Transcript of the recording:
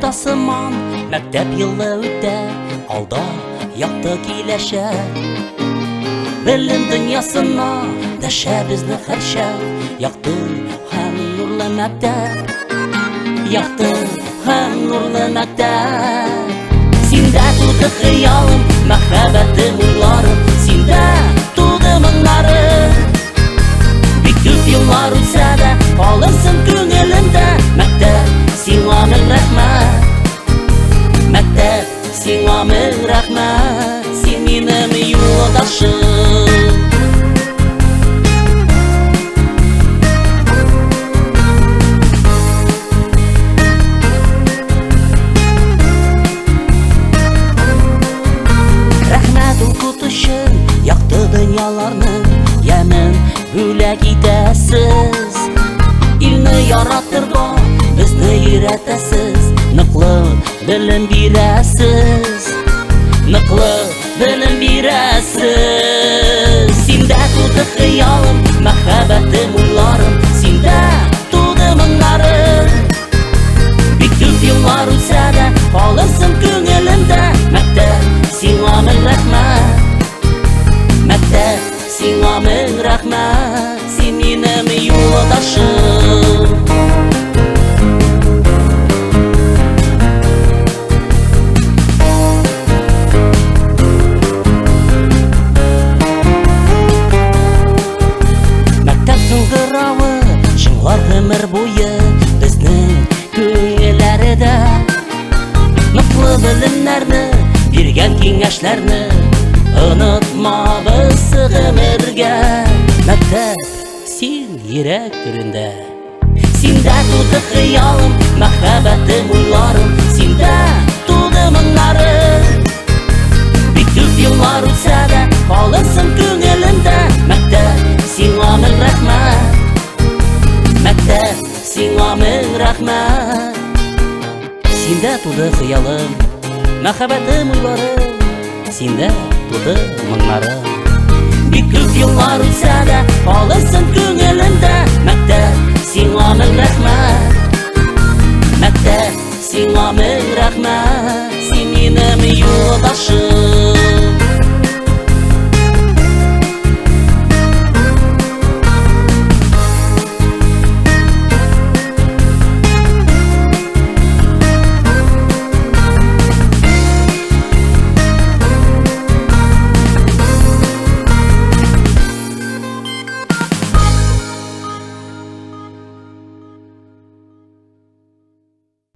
уртасыман мәктәп елы үтә, алда якты киләчәк. Белем дөньясына дәшә безне һәрчак якты һәм нурлы мәктәп. Якты һәм нурлы мәктәп. Синдә туды хыялым, мәхәббәтем, уйларым, синдә туды моңнарым. Бик күп еллар үтсә дә, калырсың күңелемдә. Мәктәп, сиңа мең рәхмәт. Мәктәп, сиңа мең рәхмәт. Син минем юлдашым. Рәхмәт укытучым, якты дөньяларның ямен бүләк итәсез. Илне яратырга безне өйрәтәсез, ныклы белем бирәсез. Ныклы белем бирәсез. Синдә туды хыялым, мәхәббәтем, уйларым, синдә туды моңнарым. Бик күп еллар үтсә дә, калырсың күңелемдә. Мәктәп, сиңа мең рәхмәт. Мәктәп, сиңа мең рәхмәт. Син минем юлдашым. Мәктәп кыңгыравы чыңлар гомер буе безнең күңелләрдә. Ныклы белемнәрне, биргән киңәшләрне онытмабыз гомергә. Мәктәп, син йөрәк түрендә. Синдә туды хыялым, мәхәббәтем, уйларым, синдә туды моңнарым. Бик күп еллар үтсә дә, калырсың күңелемдә. Мәктәп, сиңа мең рәхмәт. Мәктәп, сиңа мең рәхмәт. Синдә туды хыялым, мәхәббәтем, уйларым, синдә туды моңнарым. Бик күп еллар үтсә дә, калырсың күңелемдә. Мәктәп, сиңа мең рәхмәт. Мәктәп, сиңа мең рәхмәт. Син минем юлдашым.